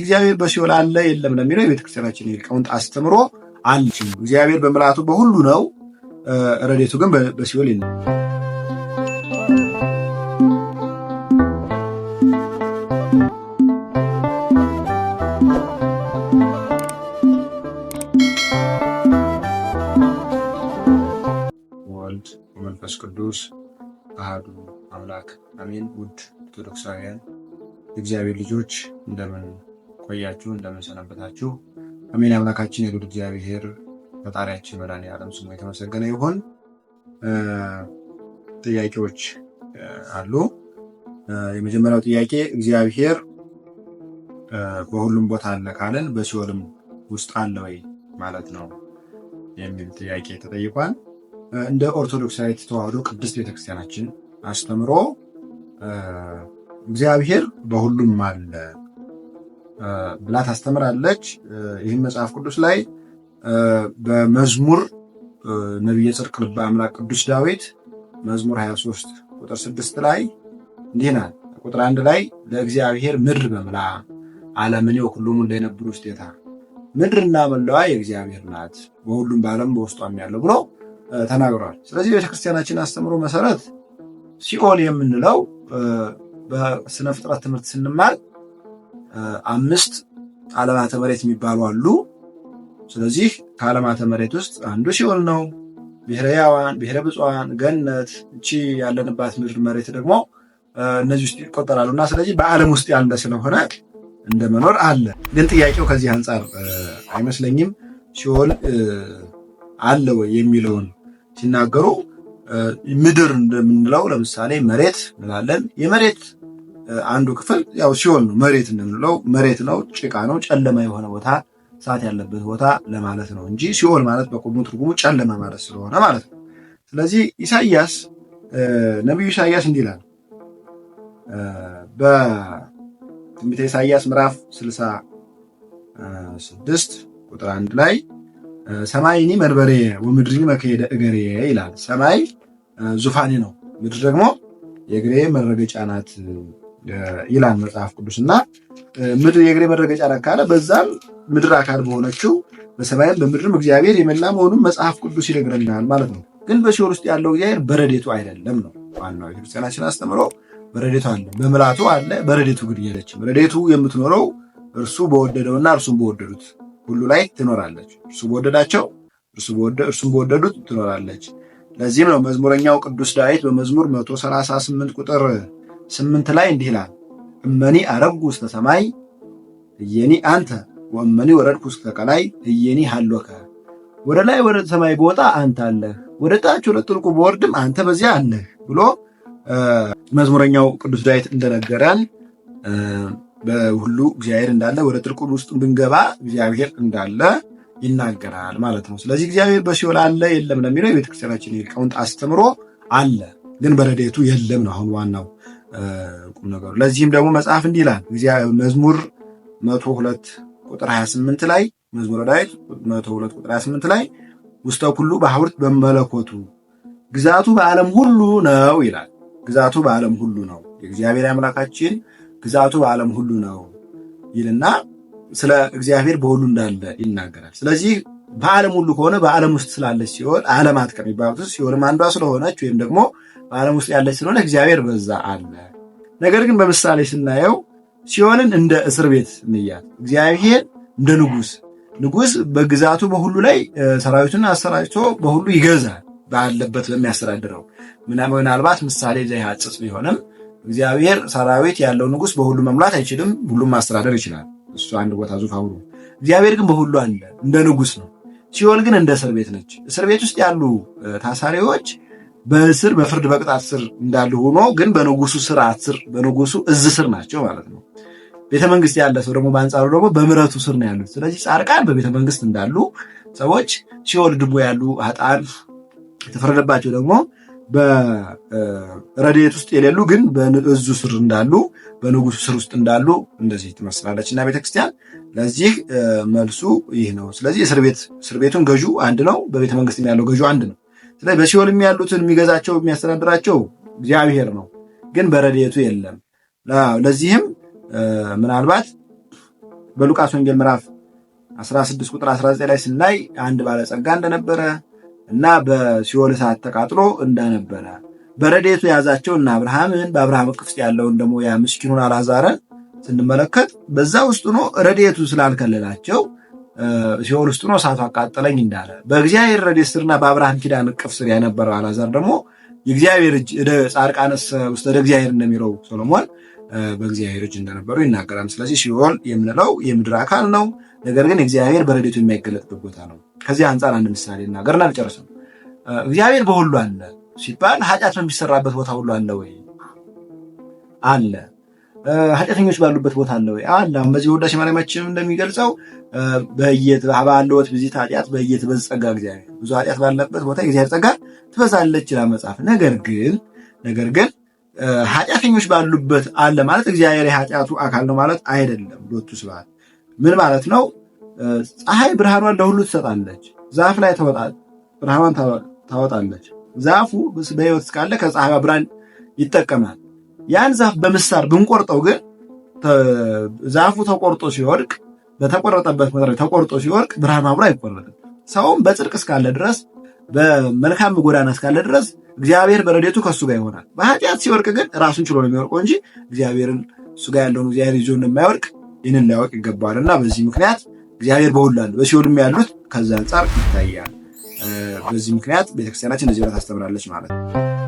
እግዚአብሔር በሲኦል አለ የለም ለሚለው የቤተክርስቲያናችን ሊቃውንት አስተምሮ አለ። እግዚአብሔር በምልአቱ በሁሉ ነው፣ ረድኤቱ ግን በሲኦል የለም። ወልድ ወመንፈስ ቅዱስ አሐዱ አምላክ አሜን። ውድ ኦርቶዶክሳውያን የእግዚአብሔር ልጆች እንደምን ቆያችሁ? እንደምን ሰነበታችሁ? አሜን። አምላካችን የልዑል እግዚአብሔር ፈጣሪያችን መድኃኔዓለም ስሙ የተመሰገነ ይሁን። ጥያቄዎች አሉ። የመጀመሪያው ጥያቄ እግዚአብሔር በሁሉም ቦታ አለ ካለን በሲኦልም ውስጥ አለ ወይ ማለት ነው የሚል ጥያቄ ተጠይቋል። እንደ ኦርቶዶክሳዊት ተዋሕዶ ቅድስት ቤተክርስቲያናችን አስተምሮ እግዚአብሔር በሁሉም አለ ብላ ታስተምራለች። ይህም መጽሐፍ ቅዱስ ላይ በመዝሙር ነቢየ ጽድቅ ልበ አምላክ ቅዱስ ዳዊት መዝሙር 23 ቁጥር 6 ላይ እንዲህ ናል። ቁጥር 1 ላይ ለእግዚአብሔር ምድር በምላ ዓለምኒ ወኩሎሙ እለ ይነብሩ ውስቴታ፣ ምድርና መላዋ የእግዚአብሔር ናት በሁሉም በዓለም በውስጧም ያለው ብሎ ተናግሯል። ስለዚህ ቤተክርስቲያናችን አስተምሮ መሰረት ሲኦል የምንለው በስነ ፍጥረት ትምህርት ስንማር 5 ዓለማተ መሬት የሚባሉ አሉ። ስለዚህ ከዓለማተ መሬት ውስጥ አንዱ ሲኦል ነው። ብሔረ ሕያዋን፣ ብሔረ ብፁዓን፣ ገነት፣ እቺ ያለንባት ምድር መሬት ደግሞ እነዚህ ውስጥ ይቆጠራሉ እና ስለዚህ በዓለም ውስጥ ያለ ስለሆነ እንደ መኖር አለ። ግን ጥያቄው ከዚህ አንጻር አይመስለኝም። ሲኦል አለ ወይ የሚለውን ሲናገሩ ምድር እንደምንለው ለምሳሌ መሬት እንላለን። የመሬት አንዱ ክፍል ያው ሲኦል ነው። መሬት እንደምንለው መሬት ነው፣ ጭቃ ነው፣ ጨለማ የሆነ ቦታ፣ እሳት ያለበት ቦታ ለማለት ነው እንጂ ሲኦል ማለት በቁሙ ትርጉሙ ጨለማ ማለት ስለሆነ ማለት ነው። ስለዚህ ኢሳይያስ ነቢዩ ኢሳይያስ እንዲህ ይላል በትንቢተ ኢሳይያስ ምዕራፍ 66 ቁጥር 1 ላይ ሰማይኒ መንበሬ ወምድሪኒ መከየደ እገሬ ይላል። ሰማይ ዙፋኔ ነው፣ ምድር ደግሞ የእግሬ መረገጫ ናት ይላል መጽሐፍ ቅዱስ። እና ምድር የእግሬ መረገጫ ናት ካለ በዛም ምድር አካል በሆነችው በሰማይም በምድርም እግዚአብሔር የመላ መሆኑን መጽሐፍ ቅዱስ ይነግረናል ማለት ነው። ግን በሲኦል ውስጥ ያለው እግዚአብሔር በረዴቱ አይደለም ነው ዋናው የክርስቲያናችን አስተምሮ። በረዴቱ አለ፣ በምልአቱ አለ፣ በረዴቱ ግን የለችም። ረዴቱ የምትኖረው እርሱ በወደደውና እርሱም በወደዱት ሁሉ ላይ ትኖራለች። እርሱ በወደዳቸው እርሱም በወደዱት ትኖራለች። ለዚህም ነው መዝሙረኛው ቅዱስ ዳዊት በመዝሙር 138 ቁጥር 8 ላይ እንዲህ ይላል፣ እመኒ አረጉ ውስተ ሰማይ እየኒ አንተ ወእመኒ ወረድኩ ውስተ ቀላይ እየኒ ሀሎከ። ወደ ላይ ወደ ሰማይ ብወጣ አንተ አለህ፣ ወደ ታች ወደ ጥልቁ ብወርድም አንተ በዚያ አለህ ብሎ መዝሙረኛው ቅዱስ ዳዊት እንደነገረን በሁሉ እግዚአብሔር እንዳለ ወደ ጥልቁ ውስጥ ብንገባ እግዚአብሔር እንዳለ ይናገራል ማለት ነው። ስለዚህ እግዚአብሔር በሲኦል አለ የለም ለሚለው የቤተክርስቲያናችን ሊቃውንት አስተምሮ አለ፣ ግን በረድኤቱ የለም ነው አሁን ዋናው ቁም ነገሩ። ለዚህም ደግሞ መጽሐፍ እንዲህ ይላል መዝሙር 102 ቁጥር 28 ላይ መዝሙረ ዳዊት 102 ቁጥር 28 ላይ ውስተ ኩሉ በሐውርት በመለኮቱ ግዛቱ በዓለም ሁሉ ነው ይላል። ግዛቱ በዓለም ሁሉ ነው፣ የእግዚአብሔር አምላካችን ግዛቱ በዓለም ሁሉ ነው ይልና ስለ እግዚአብሔር በሁሉ እንዳለ ይናገራል። ስለዚህ በዓለም ሁሉ ከሆነ በዓለም ውስጥ ስላለች ሲኦል ዓለማት ከሚባሉት ሲኦልም አንዷ ስለሆነች ወይም ደግሞ በዓለም ውስጥ ያለች ስለሆነ እግዚአብሔር በዛ አለ። ነገር ግን በምሳሌ ስናየው ሲኦልን እንደ እስር ቤት እንያት፣ እግዚአብሔር እንደ ንጉስ፣ ንጉስ በግዛቱ በሁሉ ላይ ሰራዊቱን አሰራጭቶ በሁሉ ይገዛል ባለበት በሚያስተዳድረው። ምናልባት ምሳሌ ዘይሐጽጽ ቢሆንም እግዚአብሔር ሰራዊት ያለው ንጉስ በሁሉ መምላት አይችልም፣ ሁሉም ማስተዳደር ይችላል። እሱ አንድ ቦታ ዙፋኑ ነው። እግዚአብሔር ግን በሁሉ አለ፣ እንደ ንጉስ ነው። ሲኦል ግን እንደ እስር ቤት ነች። እስር ቤት ውስጥ ያሉ ታሳሪዎች በእስር በፍርድ በቅጣት ስር እንዳሉ ሆኖ ግን በንጉሱ ስርዓት ስር በንጉሱ እዝ ስር ናቸው ማለት ነው። ቤተ መንግስት ያለ ሰው ደግሞ በአንጻሩ ደግሞ በምሕረቱ ስር ነው ያሉት። ስለዚህ ጻድቃን በቤተ መንግስት እንዳሉ ሰዎች፣ ሲኦል ድቦ ያሉ ኃጥአን የተፈረደባቸው ደግሞ በረድኤት ውስጥ የሌሉ ግን በእዙ ስር እንዳሉ በንጉሱ ስር ውስጥ እንዳሉ እንደዚህ ትመስላለች እና ቤተክርስቲያን ለዚህ መልሱ ይህ ነው። ስለዚህ እስር ቤቱን ገዡ አንድ ነው፣ በቤተ መንግስት ያለው ገዡ አንድ ነው። ስለዚህ በሲኦልም ያሉትን የሚገዛቸው የሚያስተዳድራቸው እግዚአብሔር ነው፣ ግን በረድኤቱ የለም። ለዚህም ምናልባት በሉቃስ ወንጌል ምዕራፍ 16 ቁጥር 19 ላይ ስናይ አንድ ባለጸጋ እንደነበረ እና በሲኦል እሳት ተቃጥሎ እንደነበረ በረድኤቱ የያዛቸው እና አብርሃምን በአብርሃም እቅፍ ውስጥ ያለውን ደግሞ ያ ምስኪኑን አልዓዛርን ስንመለከት በዛ ውስጥ ሆኖ ረድኤቱ ስላልከለላቸው ሲኦል ውስጥ ሆኖ እሳቱ አቃጠለኝ እንዳለ በእግዚአብሔር ረድኤት ስርና በአብርሃም ኪዳን እቅፍ ስር የነበረው አልዓዛር ደግሞ የእግዚአብሔር እጅ ጻድቃንስ ውስተ እደ እግዚአብሔር እንደሚለው ሰሎሞን በእግዚአብሔር እጅ እንደነበሩ ይናገራል። ስለዚህ ሲኦል የምንለው የምድር አካል ነው። ነገር ግን እግዚአብሔር በረድኤቱ የማይገለጥበት ቦታ ነው። ከዚህ አንጻር አንድ ምሳሌ እናገርና አልጨርስም። እግዚአብሔር በሁሉ አለ ሲባል ኃጢአት በሚሰራበት ቦታ ሁሉ አለ ወይ? አለ። ኃጢአተኞች ባሉበት ቦታ አለ ወይ? አለ። አሁን በዚህ ውዳሴ ማርያማችንም እንደሚገልጸው በየት ብዚት ኃጢአት በየት በዝ ጸጋ እግዚአብሔር፣ ብዙ ኃጢአት ባለበት ቦታ የእግዚአብሔር ጸጋ ትበዛለች ይላል መጽሐፍ። ነገር ግን ኃጢአተኞች ባሉበት አለ ማለት እግዚአብሔር የኃጢአቱ አካል ነው ማለት አይደለም። ሎቱ ስብሐት ምን ማለት ነው? ፀሐይ ብርሃኗን ለሁሉ ትሰጣለች። ዛፍ ላይ ብርሃኗን ታወጣለች። ዛፉ በሕይወት እስካለ ከፀሐይዋ ብርሃን ይጠቀማል። ያን ዛፍ በምሳር ብንቆርጠው ግን ዛፉ ተቆርጦ ሲወድቅ በተቆረጠበት መድረክ ተቆርጦ ሲወድቅ ብርሃኑ አብሮ አይቆረጥም። ሰውም በጽድቅ እስካለ ድረስ በመልካም ጎዳና እስካለ ድረስ እግዚአብሔር በረድኤቱ ከእሱ ጋር ይሆናል። በኃጢአት ሲወድቅ ግን ራሱን ችሎ ነው የሚወድቀው እንጂ እግዚአብሔርን እሱ ጋር ያለውን እግዚአብሔር ይዞ እንደማይወድቅ ይህንን ሊያወቅ ይገባዋል። እና በዚህ ምክንያት እግዚአብሔር በሁሉ አለ፣ በሲኦልም ያሉት ከዛ አንጻር ይታያል። በዚህ ምክንያት ቤተክርስቲያናችን እንደዚህ ብላ ታስተምራለች ማለት ነው።